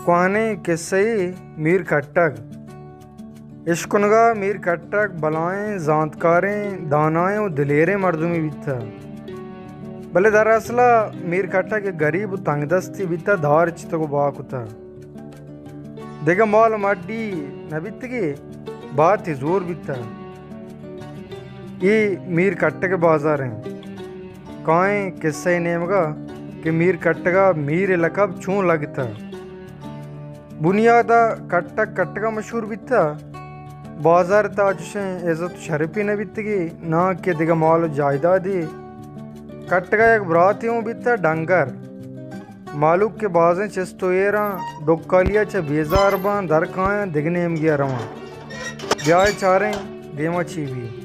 کوہنیں کسہ ءِ میر کٹگ۔ اشکنگا میر کٹگ بلائیں زانتکاریں، دانائیں و دلیریں مردمے بیتہ۔ بلے در اصلا میر کٹگ یک گریب و تنگ دستے بیتہ، دار چتگ و بہا کتہ۔ دگہ مال و مڈی نہ بیتگی، بہت ءِ زور بیتہ۔ اے میر کٹگ ءِ بازار انت۔ کائیں کسہ ءِ نیمگا کہ میر کٹگا میر ءِ لقب چون لگتہ۔ بنیادا کٹگ کٹگا مشہور بیتہ۔ بازار ءِ تہا چشیں عزت و شرپے نہ بیتگی، ناں کہ دگہ مال و جائیدادے۔ کٹگا یک براتے اوں بیتہ ڈنگر۔ مہلوک کہ بازیں چست و ایراں، ڈکالیا چہ بیزار باں، در کایاں، دگہ نیمگیا رواں۔ بیائے چاریں دیما چی بی۔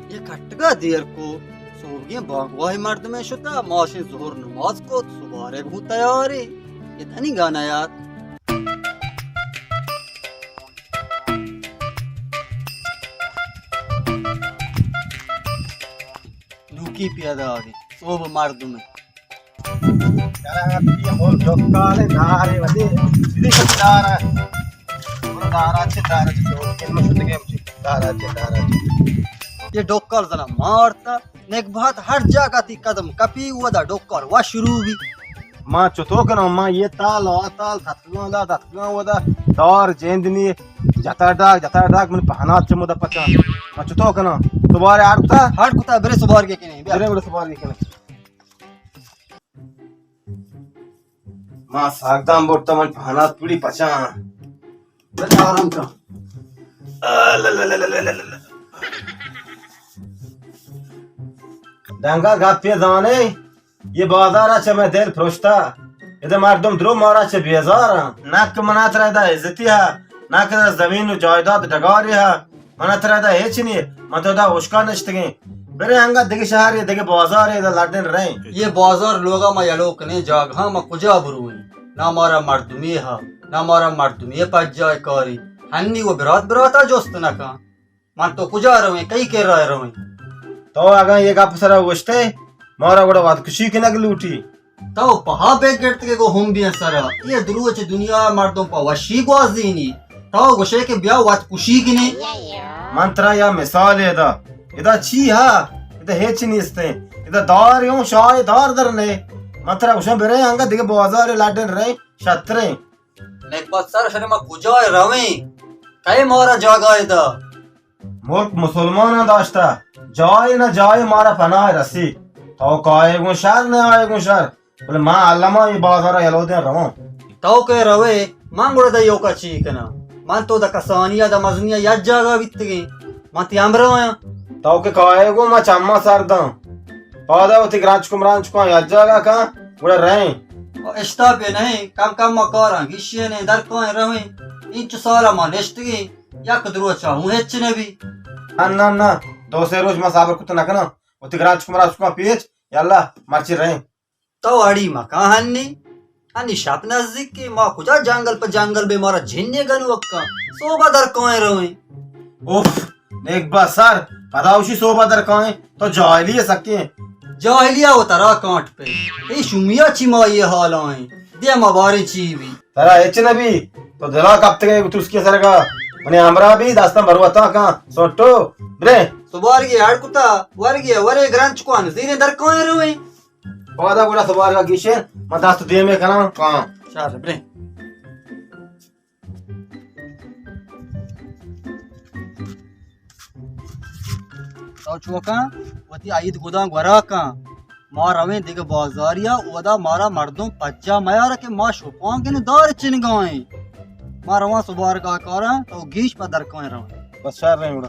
اے کٹگا دیر کو، سوبگیں بانگواہی مردمے شتا، ماشیں ظہر نماز کت، سبارے گوں تیاری۔ اے دنیگا نیات۔ نوکی پیدا آگے، سوب مردمے۔ یار، یہ مول ڈکال دارے ودی، سیدھی دارا۔ دارا چے، دارا چے، سوب کے مشتگے، دارا چے، دارا چے۔ یہ ڈکال زنا مارتا۔ نیک بہت ہر جاگہ تی قدم کپی، ودا ڈکال وا شروع بی۔ ما چتو کناں؟ ما یہ تال، آ تال، دتگاں دا، دتگاں ودا، دار جند نی، جتا ڈاک، جتا ڈاک، من پہنات چمو دا پچا۔ ما چتو کناں؟ سبارے ہڑ کتا؟ ہڑ کتا، برے سبارگے کنے، بیا۔ برے، برے سبارگے کنے۔ ما ساگدان برتا، من پہنات پوڑی پچاں۔ بس آرام کن۔ آ، لا، لا، لا۔ ڈنگا گپے زانے، یہ بازارا چہ میں دل پرشتا۔ ادا مردم درو مارا چہ بیزاراں۔ نہ کہ منا ترا ادا عزتی ہا، نہ کہ ادا زمین و جائیداد ڈگاری ہا۔ من ترا ادا ہچ نی، من تو ادا ہشکا نشتگیں۔ برے انگا دگہ شہر یا دگہ بازار ادا لڈن رہیں۔ یہ بازار لوگا ما یلو کنیں، جاگہاں ما کجا برویں؟ نہ مارا مردمی ہا، نہ مارا مردمی پجائے کاری۔ ہنی و برات براتا جست نہ کن۔ من تو کجا رویں، کئی کرا رویں؟ تو اگاں یہ گپ سرا گوشتے، مارا گڑا وت کشی کنگ لوٹی۔ تو پہا بیگ گرتگے گو ہمبیاں سرا۔ یہ دروچ دنیا مردم پہ وشی گوازینی۔ تو گوشے کہ بیا وت کشی گنے۔ من ترا یا مثال ادا۔ ادا چی ہا؟ ادا ہچ نیستیں۔ ادا دار یوں شاہ دار در نے۔ من ترا گوشاں برے انگا دگہ بازار لڈن رہے شتریں۔ نیک بات سر شنے ما کجا رویں؟ کئے مارا جاگہ ادا؟ ملک مسلماناں داشتہ، جائے نہ جائے مارا پناہ رسی۔ تو کائے گوں شر، نہ آئے گوں شر، بلے ما الما یہ بازارا یلو دیں رواں۔ تو کہ روے، من گڑا دا یوکا چی کناں؟ من تو دا کسانیا دا مزنیا یک جاگہ بیتگیں۔ من تی ہمراہ آں۔ تو کہ کائے گوں ما چما سر داں۔ پادا وتی گرانچکو مرانچکو یک جاگہ کن، گڑا رہیں۔ او اشتاپے نہیں، کم کم ما کاراں گیشینے، در کائیں رویں۔ اینچو سالا ما نشتگیں۔ یک دروچا ہوں ہچ نہ بی۔ نہ، نہ، نہ، دو سے روچ ما صبر کت نہ کناں۔ وتی گرانچکو مرانچکو پیچ، یلا، مرچی رہیں۔ تو اڑی مکن ہنی۔ ہنی شپ نزدیک کہ ما کجا جنگل پہ جنگل بے، مارا جنے گنوک کن۔ صوبہ در کائیں رویں۔ اوف، نیک با سر، پدا اوشی صوبہ در کائیں۔ تو جاہلی سکیں۔ جاہلیا و ترا کانٹ پہ۔ اے شمیا چی ما یہ حال آئیں۔ دے ما باریں چی بی۔ ترا ہچ نہ بی، تو دلا کپتگے گو ترسکی سرگا۔ منی ہمراہ بی، دستاں بروتا کن، سوٹو، برے۔ سبارگی اڑ کتا، ورگی ورے گرنچ کوان، زیریں در کائیں رویں۔ پادا گڑا سبارگا گیشے، من دست دیمے کناں، کاں۔ شر، برے۔ تو چوکاں وتی عید گداں گورا کن۔ ما رویں دگہ بازاریا، اودا مارا مردم پجا میار کہ ما شپانگیں دار چنگائیں۔ ما رواں سبارگا کاراں، تو گیش پہ درکائیں رویں۔ بس شر رہیں گڑا۔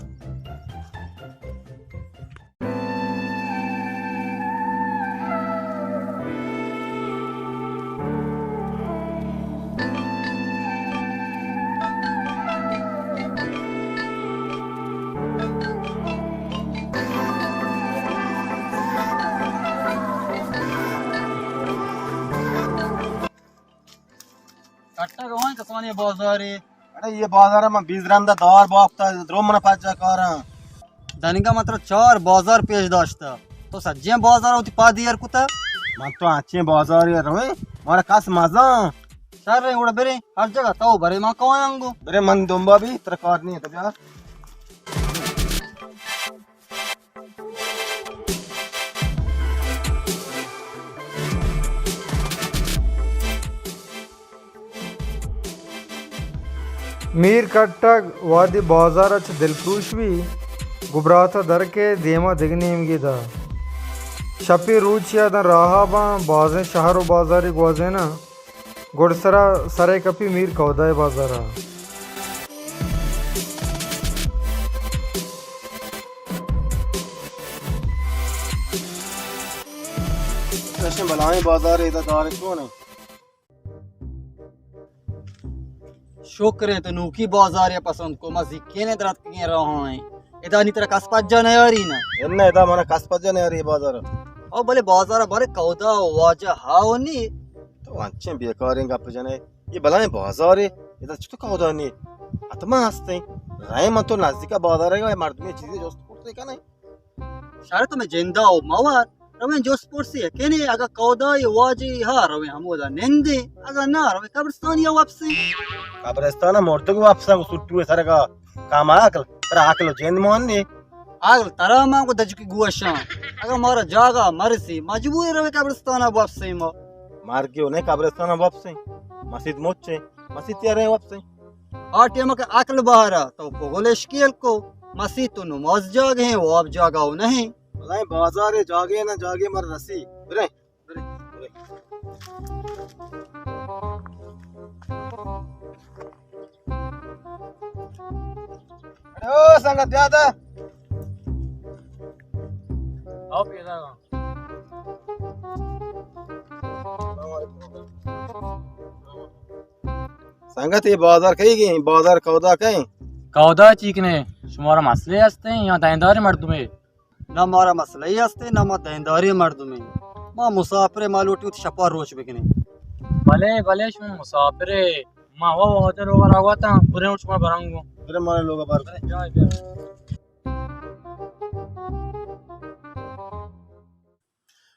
کٹگ ءَ وانئے کسانیں بازارے؟ اڑے اے بازار ءَ من بیست رند ءَ دار باپتا، درو من پجا کاراں۔ دنیگا من ترا چار بازار پیش داشتا، تو سجیں بازار وتی پاد ایر کتا۔ من تو انچیں بازارے رویں، مارا کس مزاں۔ شر ایں، گڑا بریں، ہر جگہ تو برے ما کایاں گوں۔ برے من دمبا بی، ترا کار نیں، تو بیا۔ میر کٹگ وہدے بازار ءَ چہ دلپروش بی، گوں برات ءَ در کئے، دیم ءَ دگہ نیمگے دا۔ شپے روچے ءَ داں راہ ءَ باں، بازیں شہر ءُ بازارے گوازیناں۔ گڈسرا سرئے کپی میر کہدا ءِ بازار ءَ۔ چشیں بلاہیں بازارے، ادا دار چون انت؟ شکر انت تو نوکی بازارے پسند کو، ما زیکین ءَ دراتکگیں راہ ءَ ایں۔ ادا نی ترا کس پجا نیاری نا؟ اناں، ادا منا کس پجا نیاری اے بازار ءَ۔ او بلے بازار ءَ بارے کہدا ءُ واجہ ہاو نی۔ تو انچیں بیکاریں گپ جنئے۔ اے بلاہیں بازارے، ادا چتو کہدا نی؟ حتما ہستیں۔ رئے من تو نزدیک ءَ بازار ءَ مردمے چیزے جست کرتے کنئے۔ شر تو مئے جندا ءَ موار۔ رویں جست پرسی ءَ کنیں، اگاں کہدا ءِ واجہ ہا رویں ہمودا نندیں، اگاں نہ رویں قبرستانی ءَ وپسیں۔ قبرستان ءَ مردگ وپساں گوں سٹو ءِ سرگا۔ کم عقل، ترا عقل ءُ جند مان نی۔ عقل ترا مان گوں دجکی گوشاں۔ اگاں مارا جاگہ مرسی، مجبور رویں قبرستان ءَ وپسیں ما۔ مرگی ءَ نئے قبرستان ءَ وپسیں۔ مسیت مچیں، مسیت ءَ رئیں وپسیں۔ آ ٹیم ءَ کہ عقل بہرا تو پگل اشکیل کو، مسیت ءُ نماز جاگہ ایں، واب جاگہ ءَ نہ ایں۔ بلائیں بازارے، جاگے نہ جاگے مر رسی۔ برے، برے، برے۔ او سنگت، بیا دا۔ آؤ پیدا۔ سنگت، اے بازار کئی گیں؟ بازار کہدا کئیں؟ کہدا چی کنے؟ شمارا مسئلے ہستیں یا دینداریں مردمے؟ نہ مارا مسئلہ ہی ہستیں، نہ ما دینداریں مردمے۔ ما مسافرے، ما لوٹی وتی شپا روچ بکنیں۔ بلے، بلے، شما مسافرے۔ ما وا واجہ لوگا راوتاں، برے شما برنگو۔ برے مارا لوگا بر۔ بلے، جائے بیا۔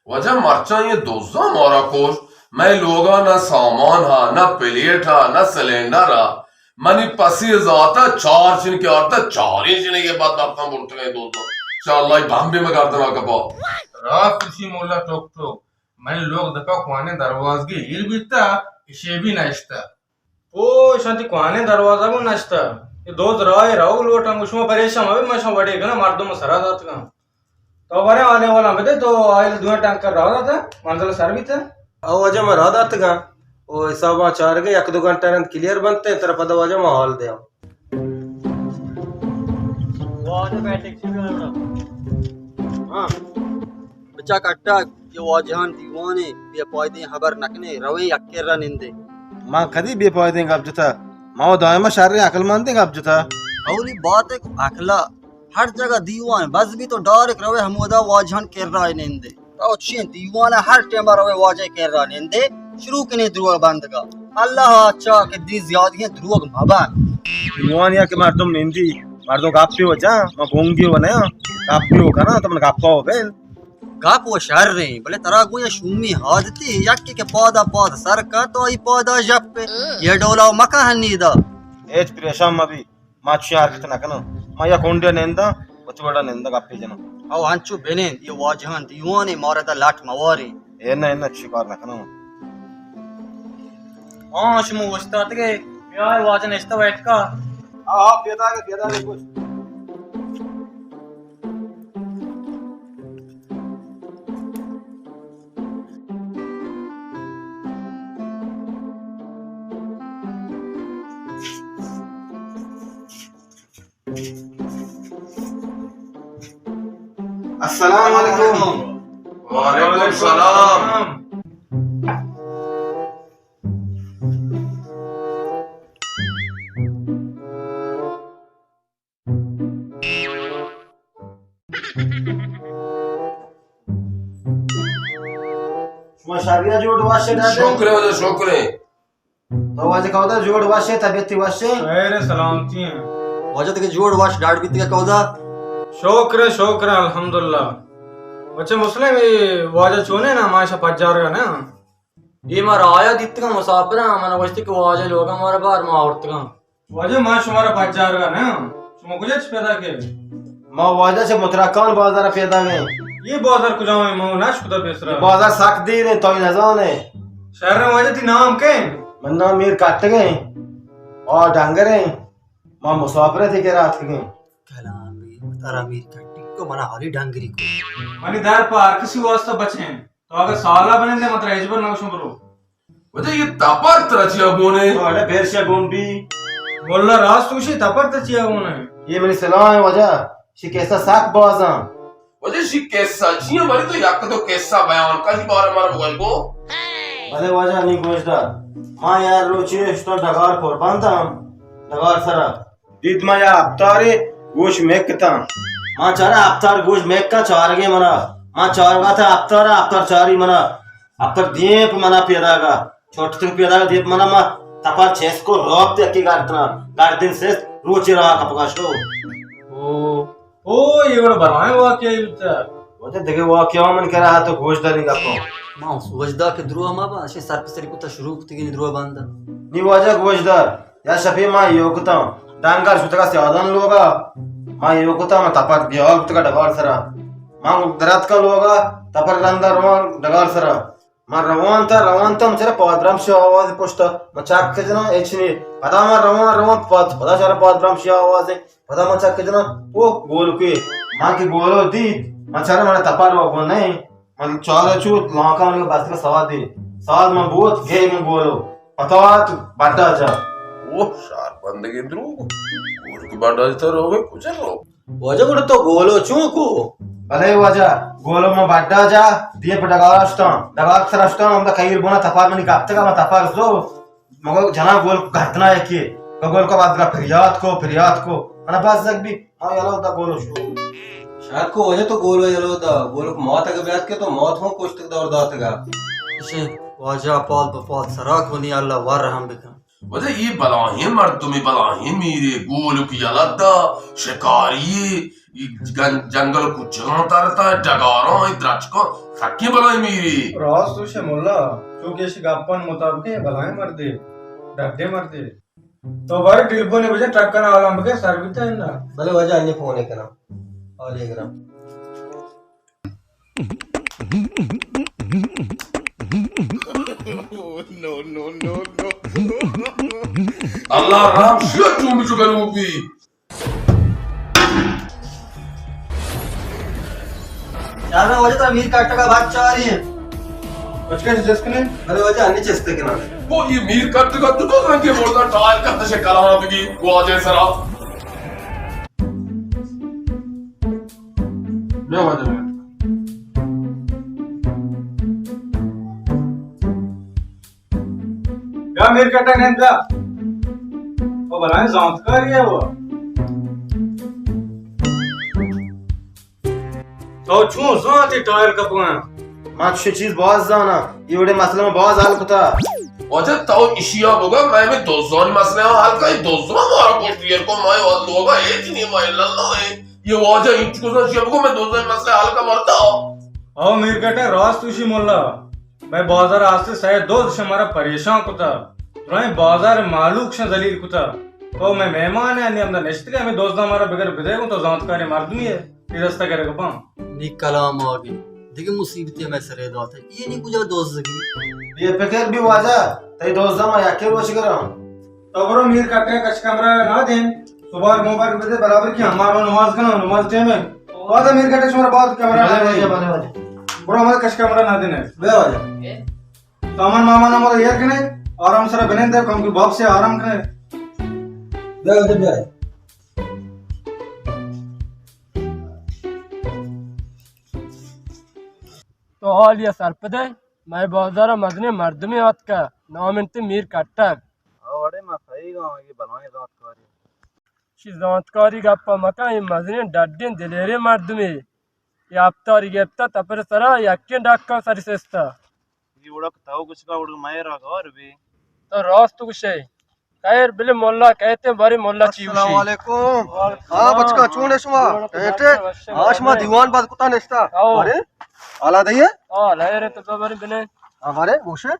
واجہ مرچاں اے دزاں مارا کشت، مئے لوگا نہ سامان ہا، نہ پلیٹ ہا، نہ سلنڈر ہا۔ منی پسی زاتا چار چنکے آرتا، چاریں چنکے بدبختاں برتگیں دزاں۔ انشاءاللہ اے بمبے مئے گردنا کپا۔ راست گوشی مولا ٹوک ٹوک، منی لوگ دپا کوانیں دروازگے ایر بیتا، اشے بھی نشتا۔ او، ایشاں تئی کوہنیں دروازگ اوں نشتہ۔ اے دوز راہ ءَ روگ لوٹاں، گوں شما پریشان مبے، من شما وڑے کناں، مردم سرا داتگاں۔ تو برے آلے والاں بدے، تو آئل دوئیں ٹینکر راہ داتہ، منزل سر بیتہ۔ او واجہ، من راہ داتگاں۔ او حساباں چارگے، یک دو گھنٹہ رند کلیئر بنت، ترا پدا واجہ من حال دیاں۔ واجہ بیٹھک چی بنا؟ ہاں۔ بچا کٹگ، اے واجہان دیوانے، بے پائدیں ہبر نکنے، رویں یک کرا نندیں۔ ما کدی بے پائدیں گپ جتا؟ ما و دائما شریں عقلمندیں گپ جتا۔ اولی بات ایک عقلا، ہر جگہ دیوان بس بی تو ڈائریکٹ روے ہمودا واجہان کرا نندے۔ تو چین دیوان ہر ٹائم روے واجہ کرا نندے، شروع کنے دروغ بندگا۔ اللہ اچھا کہ دی زیادگیں دروغ مبن۔ دیوان یا کہ مردم نندی، مردم گپی و جا، ما گونگی و نیا، گپی و کنا، تو من گپا و بین۔ گپ و شریں، بلے ترا گوں یہ شومی عادتی، یکی کہ پادا پاد سر کا تو آئی پادا ژپے، یہ ڈولا مکا ہنی دا۔ ہچ پریشان مبی، ما چی حرکت نہ کناں، ما یا کنڈے نندا، وتی وڑا نندا گپے جناں۔ او انچو بنند، یہ واجہان دیوانے مارا دا لٹ مواری۔ اے نہ، اے نہ، چی کار نہ کناں۔ ہاں، شما اوشتاتگے، بیا واجہ نشتہ بیٹھکا۔ ہاں، ہاں، پیدا گے، پیدا گے کچھ۔ السلام علیکم۔ وعلیکم السلام۔ شما شریا جوڑ واشے ڈاکٹر؟ شکر ہے واجہ، شکر ہے۔ تو واجہ کئودا جوڑ وش ئے، طبیعت وش ئے؟ خیر سلامتی ایں۔ واجہ تئی جوڑ وش، ڈاڈ بیتگ ئے کئودا؟ شکر ایں، شکر ایں، الحمدللہ۔ بچے مسلم، اے واجہ چون ایں نا، ما ایشاں پجارگا نا؟ اے ما راہا دیتگاں، مسافر ایں، من گوشتی کہ واجہ لوگا مارا بار، ما آورتگاں۔ واجہ ما شمارا پجارگا نا، شما کجا چہ پیدا کئے؟ ما واجہ چہ مترکان بازار پیدا گئے۔ اے بازار کجام ایں؟ ما نشکتا پیسرا۔ اے بازار سک دیر ایں، تو نزانے۔ شر ایں واجہ، تئی نام کئے؟ من نام میر کٹگ ایں۔ آ ڈنگر ایں۔ ما مسافر ایں، تئی کرا اتکگیں۔ کلام بی، ترا میر کٹگ کو، منا حالی ڈنگری کو۔ منی در پہ ہر کسی واسطہ بچیں۔ تو اگہ سالا بنندے، من ترا ہچبر نہ گوشاں برو۔ واجہ، اے تپر ترا چیا گون ایں؟ تو اڑے بیر شیا گون بی۔ واللہ راست گوشی، تپر ترا چیا گون ایں؟ اے منی سلاہ ایں واجہ، شی قصہ سک باز ایں۔ واجہ، شی قصہ چی ایں؟ بلے تو یک دو قصہ بیان کن، شی بارہ مارا بگوش گو۔ بلے واجہ، نی گوش دار۔ ما یار روچے اشتاں ڈگار پر بنداں، ڈگار سرا۔ دیت ما یا اپتارے گوش مکتاں۔ ما چارا اپتار گوش مکاں چارگے منا۔ ما چارگا تا اپتار، اپتار چاری منا۔ اپتار دیم پہ منا پیداگا۔ چھوٹ تک پیداگا دیم پہ منا، ما تپر چست کو روپت یکی گردنا۔ گردن سست روچے راہ کپگا شو۔ او، او، اے وڑ بلائیں واقعہ بوتا۔ واجہ دگہ واقعہ من کرا تو گوش داری گپا۔ ما سوچ دا کہ درو ما با، اشی سر پہ سری کتا شروع کتگی درو بندا۔ نی واجہ گوش دار۔ یا شپے ما ایوکتاں، ڈنگر شتگا سیادان لوگا۔ ما ایوکتاں، ما تپر دیال بوتگا ڈگار سرا۔ ما دراتکا لوگا، تپر رندا روان ڈگار سرا۔ ما روان تا، روان تا، مچارا پاد برمشی آواز پشتا۔ ما چک جناں، ہچ نی۔ پدا ما روان، روان، پاد، پدا چارا پاد برمشی آواز۔ پدا ما چک جناں، او گولکے۔ ما کہ گولو دیت، ما چارا منا تپر و گون نہیں۔ من چارا چوت، لانکا منی بستگا سواد دی۔ سواد من بوت، گئے من گولو۔ پتات بڈا جا۔ اوہ، شار بندگی دروگ۔ گولو کہ بڈا جا تو روگے، کجا رو؟ واجہ گڑا تو گولو چون کو؟ بلے واجہ، گولو من بڈا جا، دیے پہ ڈگار اشتاں۔ ڈگار سر اشتاں، ہمدا کئیر بونا تپار منی کپتگا، من تپار زو۔ مگو جناں گولک گردنا یکی، گولک بزگا پریات کو، پریات کو۔ منا بزگ بی، ما یلو دا گولو شو۔ شر کو واجہ تو گولو یلو دا، گولک مات اگہ بیات کہ تو مات ہوں کشتگ دور داتگا۔ اشی واجہ پال بہ پال سرا کنی، اللہ ور رحم بکن۔ واجہ اے بلاہیں مردمے، بلاہیں میرے، گولک یلہ دا، شکاری، اے گن-، جنگل کچگاں ترتا، ڈگاراں، اے درچکاں، سکیں بلاہیں میرے۔ راست گوشے ملا، چونکہ اشی گپان مطابق اے بلاہیں مردے، ڈڈے مردے۔ تو بارے ٹیلیفون بجن، ٹرک کنا حالان بکن، سر بیتا ہے نا۔ بلے واجہ انی فون کنا۔ علیکم۔ اللہ رحم شیا چومی چو گلوک بی۔ چارنا واجہ ترا میر کٹگا بات چاری ہیں۔ بچکا چست کنے؟ بلے واجہ انی چست کنا۔ وہ یہ میر کٹگا تو تو رنگے مردہ ٹائر کا تشے کلام بگی واجہ سرا۔ بیا واجہ بیا۔ بیا میر کٹا نند بیا۔ او بلائیں زانتکاری ہے وہ۔ تو چون زانت اے ٹائر کپگاں؟ ما چشیں چیز باز زاناں۔ اے وڑیں مسئلہ ما باز حل کتا۔ واجہ تو اشیا بگا، میں میں دوزانی مسئلہ حل کئی، دوزاں مارا پشت گیر کو، میں لوگا ایک نہیں، میں اللہ ہے۔ یہ واجہ انچ کو زان، اشیا بگا، میں دوزاں مسئلہ حل کا مرتا۔ او میر کٹا، راست توشی ملا۔ میں بازار آستے سہ دوز شمارا پریشان کتا۔ درائیں بازار مالوک شن ذلیل کتا۔ تو میں مہمان ہے، ہمیں ہمدا نشتگے، ہمیں دوزاں مارا بگر بدے گو، تو زانتکاریں مردمی ہے۔ اے دستا گرگ باں۔ نی کلام آگے۔ دگہ مصیبتے مئے سرے دات۔ اے نی کجا دزگی؟ بے فکر بی واجہ، تئی دزاں ما یکے روچ گراں۔ تو برو میر کٹے کچ کمرہ نہ دیں۔ صبح موبائل بدے برابر کی ہمارا نماز کنا، نماز ٹائم ہے۔ واجہ میر کٹے شمارا بات کمرہ نہ دیں۔ بلے واجہ۔ برو ہمارا کچ کمرہ نہ دینے۔ بے واجہ۔ سامان مامان ہمارا ایر کنے، آرام سرا بنندے، کم کی باپ سے آرام کنے۔ بے واجہ بے۔ تو حال یا سرپدے، مئے بازار ء مزنیں مردمے آتکہ، نام انت میر کٹگ۔ او اڑے ما سہی گاں، یہ بلائیں زانتکاری۔ شی زانتکاری گپ ء مکن، یہ مزنیں ڈڈیں دلیریں مردمے۔ یہ اپتاری گپتہ تپر سرا یکیں ڈکاں سری سستہ۔ یہ اڑک تو گچکا اڑک مئے را گار بی۔ تو راست گوشے۔ خیر، بلے ملا کہتے بارے ملا چی گوشی؟ السلام علیکم۔ وعلیکم ہاں، السلام۔ بچکا، چون ہے شما؟ جوڑ کہتے؟ ہاں، شما دیوان باز کتا نشتا۔ آؤ۔ بارے؟ حالا دئیے؟ ہاں، لے رہے تو بارے بنے۔ ہاں، بارے، گوشے؟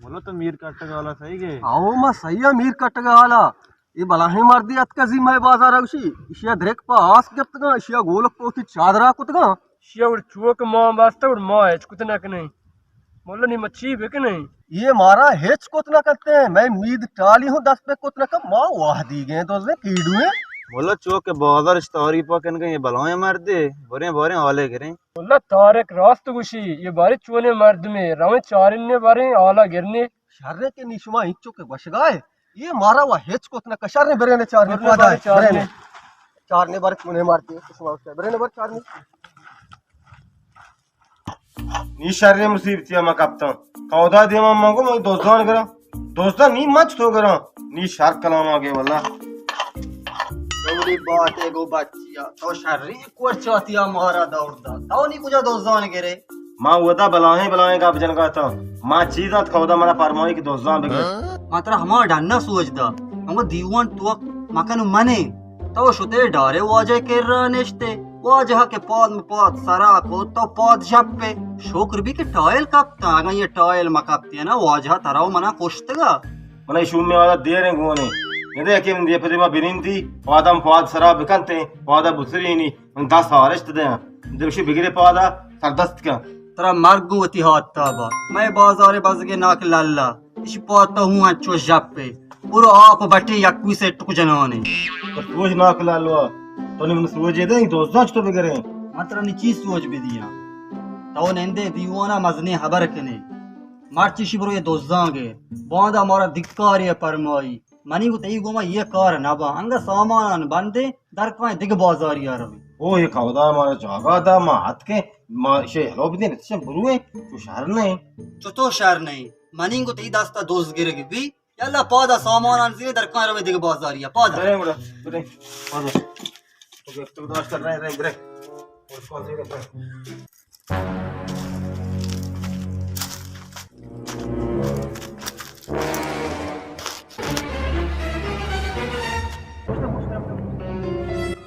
بولو تو میر کٹگا حالا صحیح گئے؟ آؤ، ما صحیح ہے، میر کٹگا حالا۔ یہ بلاہیں مردی اتکا زی مئے بازار گوشی۔ اشیا درک پا آس گپتگا، اشیا گولک پوتی چادرا کتگا۔ اشیا اور چوک ما واسطہ اور ما ہچ کت نہ کنے۔ مولا نی مچی بکنے۔ یہ مارا ہچ کت نہ کرتے، میں مید ٹالی ہوں دست پہ کت نہ کر، ما واہ دی گئے تو سے کیڑوے۔ مولا چوک بازار اشتاری پا کن گئے، یہ بلائیں مردے، بریں بریں آلے گریں۔ واللہ طارق راست گوشی، یہ بارے چونے مردمے، رویں چارنے باریں آلا گرنے۔ شرے کہ نی شما انچو کہ گوشگائے، یہ مارا وا ہچ کت نہ کشرنے برے نے چارنے پادا برے نے۔ چارنے بار چونے مردے، شما برے نے بار چارنے۔ نی شرے مصیبتی ما کپتاں۔ کودا دیما مانگو من دوزان گرا۔ دوزان نی مچ تو گرا۔ نی شر کلام آگے واللہ۔ دوری باتے گو بچیا۔ تو شریں کور چاتیا مارا دور دا۔ تو نی کجا دوزان گرے؟ ما ودا بلاہیں بلاہیں گپ جنگا تا۔ ما چیز ات کودا منا پرمائی کہ دوزان بگے۔ ما ترا ہما ڈنا سوج دا۔ ہما دیوان تو مکن منے۔ تو شتے ڈارے واجہ کرا نشتے۔ واجہ کہ پاد مہ پاد سرا کو تو پاد شپے۔ شکر بی کہ ٹائل کپتا۔ اگاں یہ ٹائل مہ کپتے نا، واجہ ترا و منا کشتگا۔ من ای شومیں وہدا دیریں گونے۔ ندے کہ من دی پدی ما بنندی، پادم پاد سرا بکنتے، پادا بسرینی، من دست آرشت دیاں۔ دلشی بگرے پادا، سر دست کن۔ ترا مرگ گوں وتی ہاتابا۔ مئے بازار بزگے ناک للا۔ اش پاتا ہوں انچو ژپے۔ برو آپ بٹے یکوی سے ٹک جنانے۔ تو سوج ناک لالوا۔ تو نی من سوجے دے، دوزاں چتو بگریں۔ من ترا نی چی سوج بدیاں۔ تو نندے دیوانا مزنیں ہبر کنے۔ مرچی شی برو یہ دوزاں گے۔ باندا مارا دکاری پرمائی۔ منی گو تئی گوما یہ کار نہ با۔ انگا سامانان بندے درکائیں دگہ بازاری ء رویں۔ او یہ کودا مارا جاگہ دا، ما اتکیں، ما شے ہلو بدیں، نتشن برویں، تو شہر نہیں۔ چتو شہر نہیں؟ منی گو تئی دستا دوز گرگ بی۔ یلا پادا سامانان زیرے درکائیں رویں دگہ بازاری ء۔ پادا۔ بریں گڑا، بریں۔ پادا۔ تو گرفتار داشت رہے، رہے، بریں۔ اور پادا بریں۔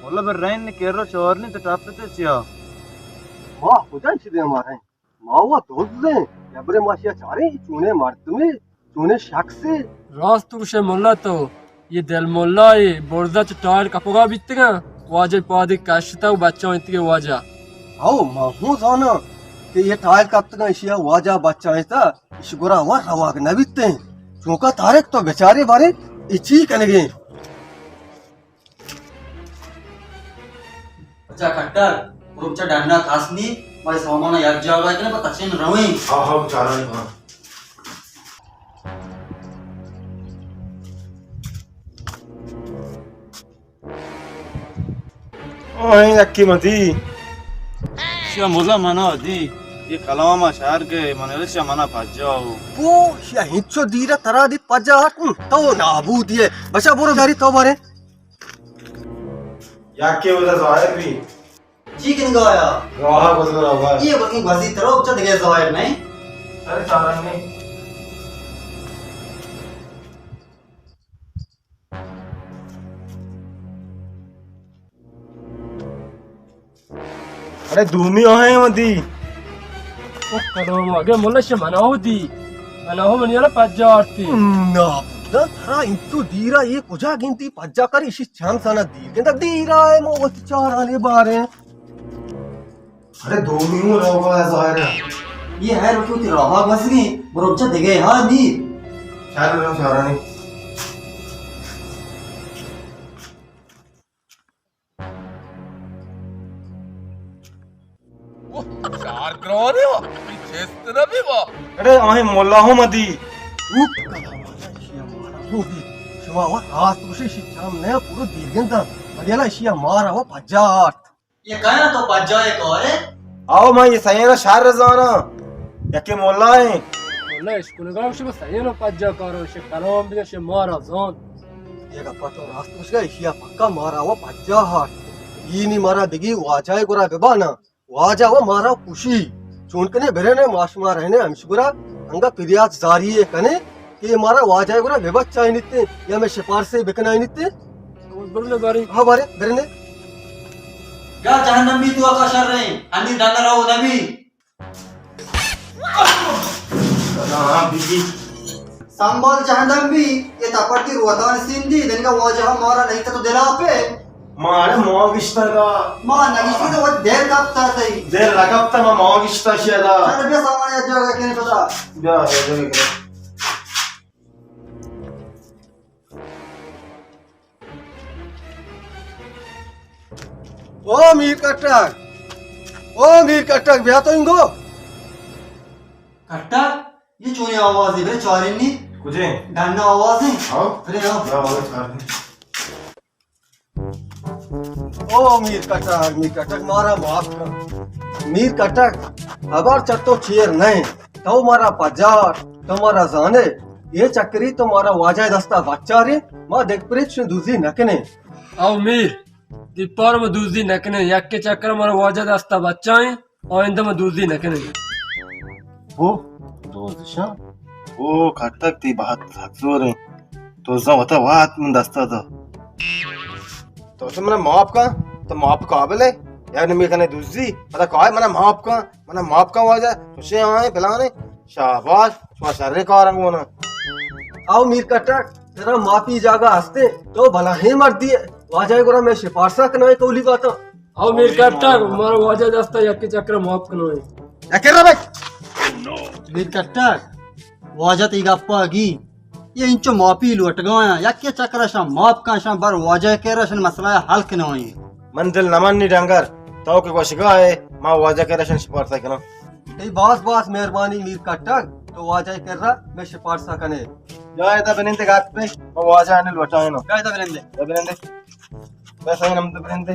واللہ بر رین نے کیرو چور نے تو ٹاپ تے چیا۔ واہ، کجا چھ دے ہمارے؟ ما وا دوز دیں، یا برے ما شیا چاریں، چونے مردمے، چونے شخصے۔ راست گوشے ملا تو، یہ دل ملا ء برزا چہ ٹائر کپگا بیتگاں، واجہ پادی کشتا و بچائینتگے واجہ۔ ہو، ما ہوں زاناں کہ یہ ٹائر کپتگاں، اشیا واجہ بچائینتا، اش گورا وا روگ نہ بیتیں۔ چونکا طارق تو بیچارے بارے، اے چی کنگے؟ بچا کٹر، برو بچا ڈنا کس نی، ما سامان یک جاگہ کنے، پہ تچین رویں۔ ہاں، ہاں، بچارانی، ہاں۔ آہیں یکی متی۔ شیا ملا منا دی، یہ کلام شہر کے من شیا منا پجاؤ۔ وہ شیا ہنچو دیرا ترا دی پجا ہٹ، تو نابود یہ۔ بچا برو داری تو بارے۔ یکے ودا ظاہر بی۔ چی کنگا آیا؟ راہ گزر آگا۔ یہ بلکہ گزی ترو چا دگے ظاہر نہیں۔ ارے چارن نہیں۔ ارے دومی آہیں ودی۔ او کلام آگے ملا شے مناو دی۔ مناو منی والا پجا آرتی۔ نا، نا، ترا انچو دیرا یہ کجا گنتی پجا کر، اسی چند سنہ دیر گنتا دیرا ہے، مو وقت چار آنے بارے۔ ارے دومی ہوں روگا ہے ظاہر ہے۔ یہ ہے رکو تی راہا بس گئی، برو بچا دگے ہاں دی۔ چار رو چارانی۔ اوہ، چار گرانے وا، چست نہ بی وا۔ اڑے آہیں ملا ہوں مدی۔ اوہ، کلا ملا اشیا مارا ہوں دی۔ شما وا راست گوشے، اشی چم نہ پورو دیرگن دا۔ مدیلا اشیا مارا وا پجا آرت۔ یہ کہنا تو پجا یہ کارے؟ آؤ، ما یہ سینا شر زانا۔ یکے ملا ہیں۔ ملا اشکنگا شما سینا پجا کارو، شے کلام بگا شے مارا زان۔ یہ گپا تو راست گوشگا، اشیا پکا مارا وا پجا ہارت۔ اینی مارا دگی واجہ گرا ببانا۔ واجہ وا مارا کشی۔ چون کنے برنے ما شما رہنے ہمش گرا۔ انگا پریات زاری کنے۔ کہ مارا واجہ گورا ببچائینیت یا مئے شپارسے بکنائینیت۔ برنے باریں۔ ہاں باریں، برنے۔ یا جہنم بی تو کا شر رہے، ہنی ڈن رہو نبی۔ ہاں، بی بی۔ سنبھال جہنم بی، یہ تپٹی روتان سندی، دنگا واجہ مارا نہیں تو دلا پہ۔ ما اڑے ما گشتگا۔ ما نگشتگا، وہ دیر کپتا تئی۔ دیر نہ کپتا، ما ما گشتا شیدا۔ چل بیا سامان یا جگہ کنے پتا۔ بیا، بیا، بیا، بیا۔ او میر کٹک، او میر کٹک، بیا تو انگو۔ کٹک، یہ چونی آوازی بے چارینی؟ کجے؟ ڈن آوازی؟ ہاں۔ ارے ہاں۔ بیا، آواز کر دے۔ او میر کٹک، میر کٹک، مارا معاف کن۔ میر کٹک، ہبر چہ تو چیر نہ انت۔ تو مارا پجار، تو مارا زانے۔ یہ چکری تو مارا واجہ دستا بچارے، ما دگپرے چشیں دزی نہ کنیں۔ او میر، دیپار ما دزی نہ کنیں، یکے چکر مارا واجہ دستا بچائیں۔ آئندہ ما دزی نہ کنیں۔ او، دزشاں؟ او، کٹک تئی بہت سک زور انت۔ دزاں وتا وات من دستا دا۔ تو چہ منا معاف کن، تو معاف قابل ہے۔ یار نمی کنے دزی، پتا کائے منا معاف کن، منا معاف کن واجہ، خوشے آئیں، پلانے۔ شاباش، شما شریں کاراں گونا۔ او میر کٹک، ترا معافی جاگہ ہستے، تو بلاہیں مردی ہے۔ واجہ گورا مئے شپارسا کنائے کولی باتا۔ او میر کٹک، مارا واجہ دستا یکے چکر معاف کنائے۔ یکے ربک۔ میر کٹک، واجہ تئی گپا گی۔ یہ انچو معافی لوٹگایا، یکے چکر شان معاف کن، شان بر واجہ کرا شان مسئلہ حل کنائے۔ من دل نمنی ڈنگر، تو کہ گوشگا ہے، ما واجہ کرا شان شپارسا کناں۔ اے باز باز مہربانی میر کٹک، تو واجہ کرا مئے شپارسا کنے۔ یا ادا بنندے گات پہ، ما واجہ آنے لوٹائیں نا۔ یا ادا بنندے۔ یا بنندے۔ بس ہم تو بنندے۔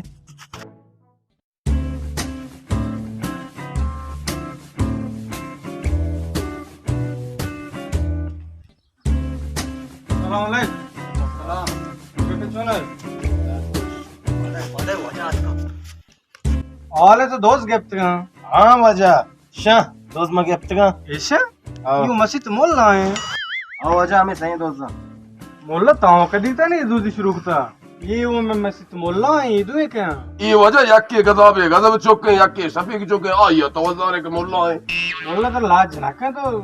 سلام علیکم۔ سلام۔ بیٹے چون ہے؟ حال ہے تو دوست گپتگاں۔ ہاں واجہ، شاہ دوست ما گپتگاں۔ ایشا؟ ہاں۔ یو مسیت مولا ہیں۔ ہاں واجہ، ہمیں صحیح دوست ہیں۔ مولا تاؤں کدی تا نہیں دوستی شروع کتا؟ یہ وہ میں مسیت مولا ہیں، یہ دوئے کیا؟ یہ واجہ یکی غضب، غضب چکے، یکی شفیق چکے، آئی تو وزارے کہ مولا ہیں۔ مولا تو لاج نہ کن تو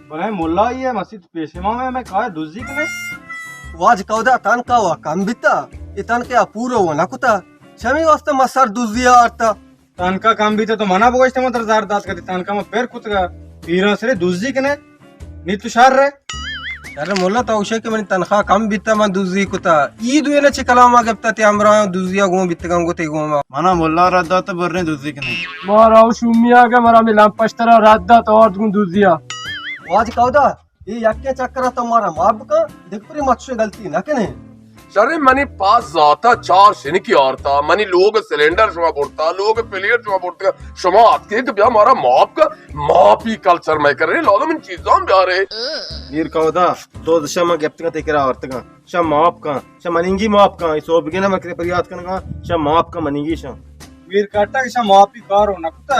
بلے مولا یہ مسیت پیش ما میں، میں کہا دزی کنے۔ واج کودا تنکا وا کم بیتا، یہ تنکا پورو و نکتا۔ چمی واسطہ ما سر دزی آرتا۔ تنکا کم بیتا تو منا بگوشتے، من تر زار دات کتی، تنکا ما پر کتگا۔ پیران سرے دزی کنے، نی تو شر رے۔ یار مولا تو اوشے کہ منی تنخواہ کم بیتا، من دزی کتا۔ ای دوئے نے چہ کلاما گپتا تی ہمراہ دزیا گون بیتگاں گو تی گون ما۔ منا مولا رد دات برنے دزی کنے۔ مارا او شومی آگے مرا می لمپشترا رد دات آرد گون دزیا۔ واج کودا؟ اے یکیں چکر ء تو مارا معاف بکن، دگہ پرے ما چشیں غلطی نہ کنیں۔ شریں منی پاس زاتا چار شنکی آرتا، منی لوگ سلنڈر شما برتا، لوگ پلیٹ شما برتا، شما آتکے کہ بیا مارا معاف کن، معافی کلچر میں کرے، لوگ من چیزاں بیارے۔ میر کودا، تو شما گپتگا تے کرا آرتگا، شما معاف کن، شما منیگی معاف کن، اے سوبگے نہ من کرے پریات کنگا، شما معاف کن منیگی شما۔ میر کٹا کہ شما معافی کارو نکتا،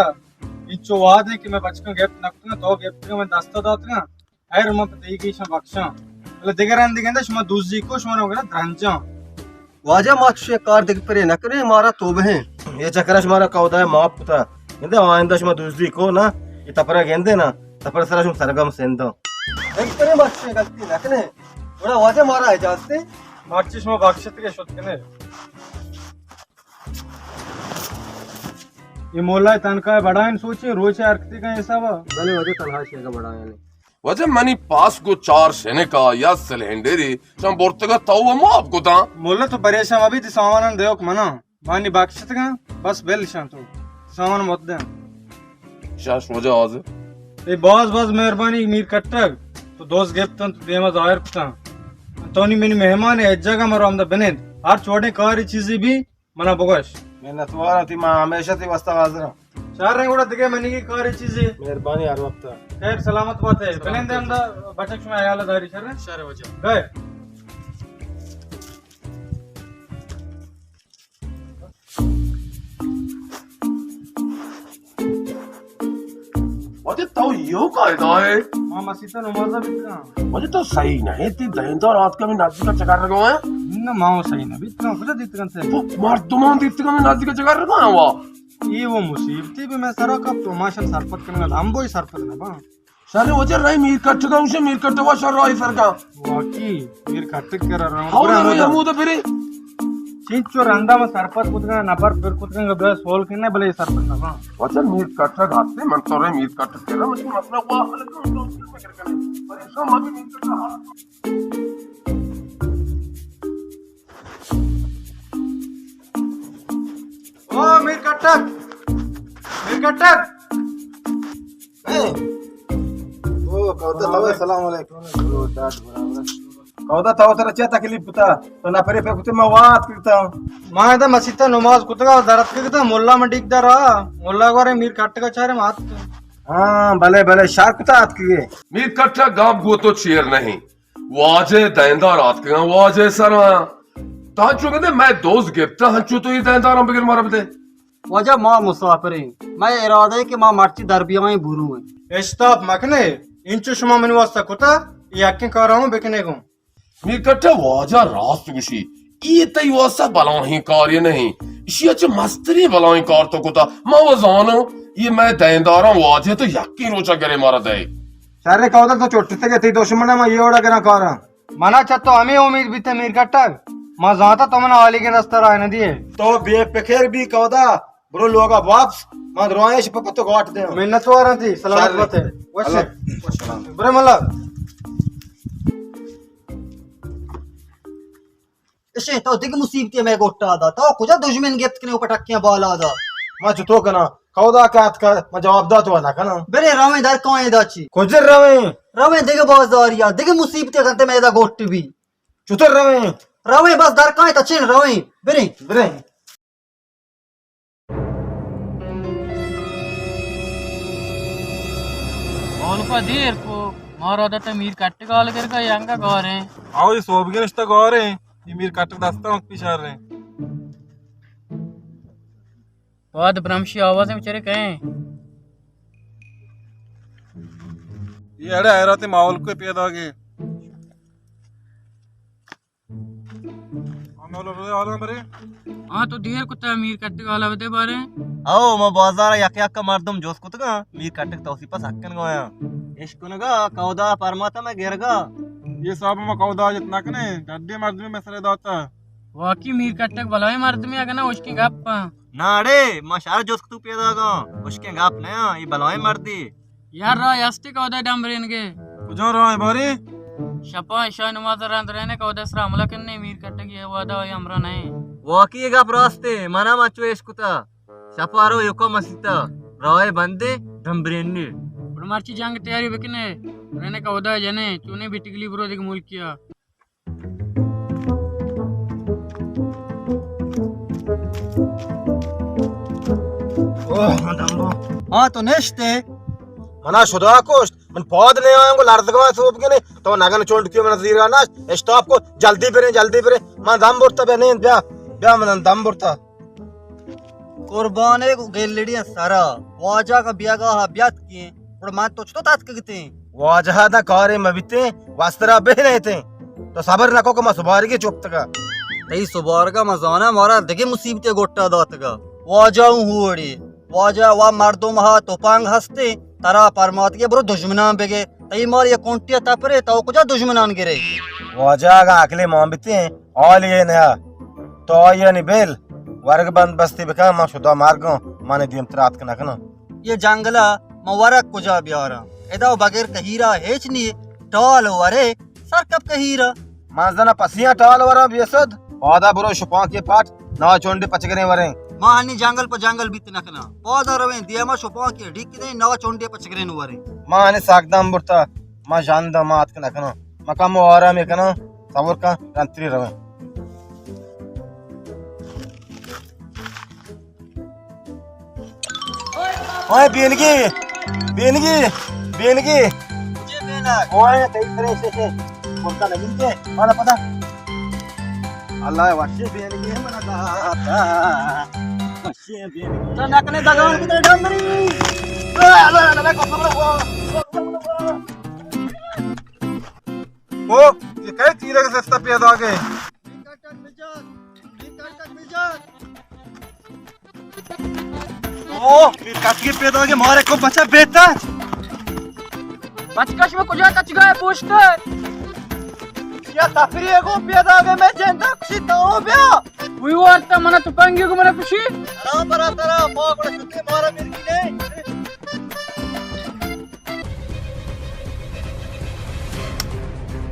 انچو وعدے کہ میں بچکاں گپت نکتگا، تو گپتگا میں دستا داتگا۔ خیر، من پہ تئی گیشاں بخشاں، بلے دگہ رندے گندے شما دزی کو، شما نہ گندے درنجاں۔ واجہ، ما چشیں کار دگہ پرے نہ کنیں، مارا توبہ ہیں۔ یہ چکر شمارا کودا معاف کتا، گندے آئندہ شما دزی کو نا، یہ تپرا گندے نا، تپر سرا شما سرگم سنداں۔ دگہ پرے ما چشیں غلطی نہ کنیں۔ گڑا واجہ مارا اجازت ہے۔ مرچی شما بخشت کے شد کنے۔ یہ مولا تنخواہ بڑھائیں سوچے، روچے ہر کتے کا حساب۔ بلے واجہ تنخواہ شے کا بڑھائیں۔ واجہ منی پاس گو چار شنکا یا سلینڈری، شما برتگا تو و معاف کتاں۔ مولا تو پریشان مبی، تی سامانان دیوک منا، مانی بخشتگاں، بس بل شان تو سامان مت دیں۔ شاش واجہ حاضر۔ اے باز باز مہربانی میر کٹگ، تو دوست گپتن، تو دیما ظاہر کتاں۔ تو نی منی مہمان ہے، اجاگا مرو ہمدا بنند۔ ہر چوڑیں کاری چیزی بھی منا بگوش۔ منتوار آں، تی ما ہمیشہ تی واسطہ حاضر آں۔ شر رنگ گڑا دگہ منیگی کاری چیزی۔ مہربانی ہر وقت۔ خیر سلامت بات ہے۔ بلند ہمدا بچک شما حیال داری شر رنگ۔ شر واجہ۔ گئے۔ واجہ تو یو قاعدہ ہے۔ ما مسیت ءَ نماز ءَ بیتگاں۔ واجہ تو صحیح نہ ئے، تئی دہندار آتکا ہمے نزدیک ءَ چکر رگا ہیں۔ نہ، ما صحیح نہ بیتگاں، کجا دیتگاں تے؟ تو مردمان دیتگاں ہمے نزدیک ءَ چکر رگا ہیں وا۔ اے وہ مصیبتے بھی میں سرا کپ تو ماشن سرپد کرنا، ہم وہی سرپد نہ باں۔ شر واجہ رہی میر کٹگا، اوشے میر کٹگا شر راہی سرگا۔ واقعی میر کٹگ کرا رہا ہوں۔ ہاں، رہی ہمود برے۔ چینچو رندا میں سرپد کتگا، نفر پر کتگا، بے سول کرنے بلے سرپد نہ باں۔ واجہ میر کٹگ ہستے، من تو رہی میر کٹگ کرا، مجھے مسئلہ ہوا، حل کرو، تو فکر کرے۔ پریشان مت، میر کٹگ ہستے۔ او میر کٹک، میر کٹک۔ اے۔ او، کودا تو، السلام علیکم۔ کودا تو، ترا چیا تکلیف بوتا؟ تو نفرے پہ کتے ما وات کرتا۔ ما ادا مسیتا نماز کتگا، درت کرتا، ملا من ڈیک درا۔ ملا گوارے میر کٹکا چارے مات۔ ہاں، بلے، بلے، شر کتا آتکگے۔ میر کٹک گپ گو تو چیر نہیں۔ واجہ دہندار آتکگاں، واجہ سرا۔ تاں چو گندے مئے دوست گپتا، ہنچو تو یہ دہنداراں بگر مارا بدے۔ واجہ ما مسافریں، مئے ارادہ ہے کہ ما مرچی در بیائیں برو ہیں۔ اشتاپ مکنے، انچو شما منی واسطہ کتا، یہ حقیں کارا ہوں بکنے گوں۔ میر کٹا واجہ راست گوشی، یہ تئی واسطہ بلاہیں کاری نہیں، اشی اچ مستری بلاہیں کار تو کتا، ما وہ زانو، یہ مئے دہنداراں واجہ تو یکی روچا گرے مارا دے۔ شر کودا تو چٹتے گئے، تئی دشمن ما یہ وڑا گرا کارا۔ منا چہ تو ہمے امید بیت میر کٹگ، ما زانتا تو منا حالی کے دست راہ نہ دیے۔ تو بے فکر بی کودا، برو لوگا واپس، ما دروائیں شپ پتو گاٹ دے۔ منت وارن تھی، سلامت شر۔ بتے۔ وش۔ اللہ۔ برے ملا۔ اشے تو دگہ مصیبتے مئے گوٹا دا، تو کجا دشمن گپت کنے و پٹکیاں بالا دا۔ ما چتو کنا؟ کودا کات کا، ما جواب دا تو نہ کنا۔ برے رویں در کائیں دا چی۔ کجا رویں؟ رویں دگہ بازاریا، دگہ مصیبتے کنتے مئے دا گوٹ بی۔ چطور رویں؟ رویں بس در کائیں تا چین رویں۔ بریں۔ بریں۔ اولپا دیر کو، مارا دتا میر کٹگال گرگا ینگا گاریں۔ آو یہ سوبگے نشتا گاریں، یہ میر کٹگ دستا ہم پیشار رہے۔ پاد برمشی آوازیں بچارے کہیں۔ یہ اڑے حیرات ماحول کو پیدا گے۔ ہاں، تو دیر کتا میر کٹگالا بدے بارے۔ او، ما بازار یک یک مردم جوست کتگا، میر کٹگ توسیپا سکن گویا۔ اشکنگا، کودا پرماتا میں گرگا۔ یہ صاحب ما کودا جت نکنے، گڈی مردمی میں سرے داتا۔ واقعی میر کٹگ بلائیں مردمی اگنا اشکیں گپ۔ ناڑے، ما شہر جوست کتو پیدا گا، اشکیں گپ نیا، یہ بلائیں مردی۔ یار راہ استے کودا ڈمبرینگے۔ کجا راہ باری؟ شپا عشاء نماز رند رہنے کودا سرا حملہ کرنے میر کٹگی وعدہ آئی ہمراہ نہیں۔ واقعی یہ گپ راستے، منا مچو اش کتا۔ شپا رو یکا مسیتا، راہ بندے ڈمبرینی۔ بڑ مرچی جنگ تیاری بکنے، رہنے کودا جنے، چونے بٹگلی برو دیکھ ملکیا۔ اوہ، من دم بو۔ ہاں، تو نشتے؟ منا شدا کشت۔ من پاد نہیں آیاں گو لرزگا سوب گنے۔ تو نگن چونڈ کیوں من زیرا نشت۔ اشتاپ کو، جلدی بریں، جلدی بریں۔ من دم برتا بیا، نہیں، بیا۔ بیا، من دم برتا۔ قربانے گو گلڑی سرا، واجہ کا بیگا بیات کیں، گڑا من تو چطور تاتکگتیں؟ واجہ دا کارے مبیتیں، وسترا بہ نیتیں۔ تو صبر نکو کہ ما سبارگی چپتگا۔ تئی سبارگا ما زانا مارا دگہ مصیبتے گٹا داتگا۔ واجہ اوں ہوڑی، واجہ وا مردم ہا توپانگ ہستے، ترا پرماتگے برو دشمنان بگے۔ تئی مار یہ کنٹیا تپرے، تو کجا دشمنان گرے؟ واجہ اگا عقلے مان بیتیں، حال یہ نیا۔ تو آئیانی بیل، ورگ بند بستی بکن، من شدا مرگاں، من دیم ترا اتک نکناں۔ یہ جنگلا من ورگ کجا بیاراں؟ ادا بغیر کہیرا ہیچ نی، ٹال ورے، سر کپ کہیرا۔ من زنا پسیاں ٹال وراں بے سد، پادا برو شپانکی پاٹ، نا چونڈی پچگریں وریں۔ ما ہنی جنگل پہ جنگل بیت نکناں۔ پادا رویں، دیما شپانکی ڈیک دیں، نا چونڈی پچگریں وریں۔ ما ہنی ساکدان برتا، ما جان دا ما اتک نکناں۔ ما کم آرام کناں، صبر کن، رنتری رویں۔ اوئے بینگی، بینگی، بینگی۔ اوئے تئی ترے سے سے۔ برتا لگی کے، مانا پتا۔ اللہ وشی بینگی منا داتا۔ وشی بینگی۔ تو نکنے دگان کتے ڈمری۔ اللہ، اللہ، اللہ، اللہ، اللہ۔ او، یہ کئے تیرگ سستا پیداگے؟ او، میر کٹگے پیداگے، مارے کو بچا بہتر۔ بچکش میں کجا تچگا ہے پوشتر؟ یا تفریح کو پیداگے میں جندا کسی تو بیا۔ وی وارتا منا تپنگی کو منا کشی۔ برا برا ترا پاک وڑا شتے مارا میر کی نہیں۔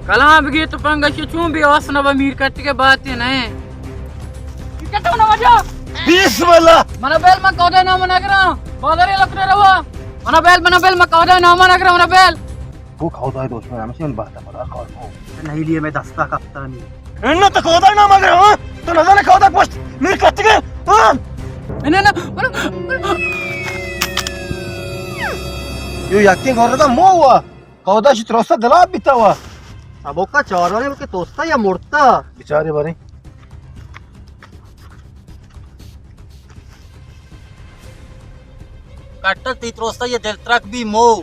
کلام بگی تپنگ اشی چون بی آس نہ با میر کٹگے باتے نہ۔ میر کٹگ نہ واجہ۔ بسم اللہ۔ منا بیل من کودے نام نہ کراں۔ بازار لکڑے روا۔ منا بیل، منا بیل من کودے نام نہ کراں، منا بیل۔ وہ کودائے دوست میں ہمشی من بہتا پدا کار کو۔ نہیں لیے میں دستا کپتانی۔ انو تو کودائے نام اگر ہاں؟ تو نزانے کودا پشت میر کٹگے؟ ہاں؟ نہ، نہ، نہ۔ یو یکیں گورگا مو ہوا۔ کودا شی تروستا دلاب بیتا وا۔ سبوکا چارانی بلکہ توستا یا مرتا۔ بیچارے بارے۔ کٹک تی تروستا یہ دل ترک بی مو۔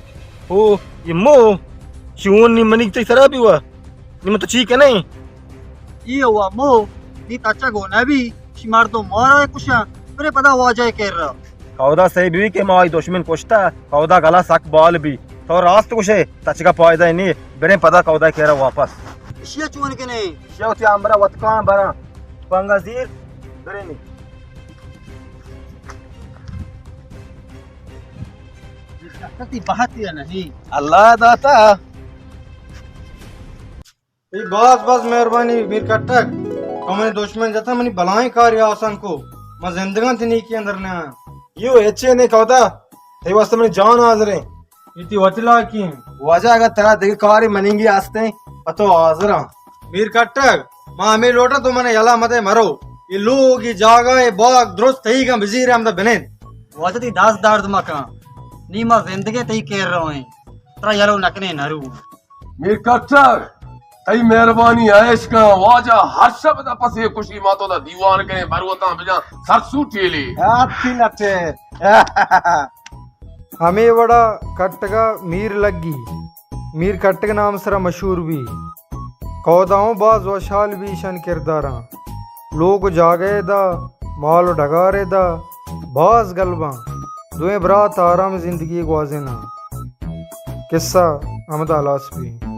او، یہ مو؟ شون نی منی تی سرا بی وا۔ نی من تو چی کنے؟ یہ وا مو، نی تچا گو نبی، شی مردم مارا کشا، پرے پدا واجہ کر رہا۔ کہودا سہی بی کہ ما آئی دشمن کشتا، کہودا گلا سک بال بی۔ تو راست گوشے، تچگا پائدہ نی، بریں پدا کہودا کیرا واپس۔ اشیا چون کنے؟ اشیا وتی امبرا وتکان برا۔ پنگا زیر، بریں نی۔ کتی بہت یا نہیں۔ اللہ داتا۔ اے باز باز مہربانی میر کٹک، تو منی دشمن جتا منی بلائیں کاری آسان کو، ما زندگاں تی نیکی اندر نہ آں۔ یو ہچے نے کہودا، تئی واسطہ منی جان حاضر ہیں۔ یہ تی وتی لاکی ہیں۔ واجہ اگر ترا دگہ کاری منینگی آستے، پہ تو حاضر ہاں۔ میر کٹک، ما ہمیں لوٹا تو منے یلا مدے مرو۔ یہ لوگ، یہ جاگہ، یہ باغ درست تئی گا بزیر ہم دا بنین۔ واجہ تی دست درد مکن، نی ما زندگی تئی کیر رویں، ترا یلو نکنے نرو۔ میر کٹر، تئی مہربانی عیش کن، واجہ ہر شپ دا پسے کشی ما تو دا دیوان کنے بروتاں بجا سر سوٹی لی۔ ہاتھی لٹے۔ ہمے وڑا کٹگا میر لگی، میر کٹگ نام سرا مشہور بی۔ کہودا ہوں باز وشحال بی ایشان کرداراں۔ لوگ و جاگہ دا، مال و ڈگار دا، باز گل باں۔ دوئیں برات آرام زندگی گوازیناں۔ قصہ ہمدا ہلاس بی۔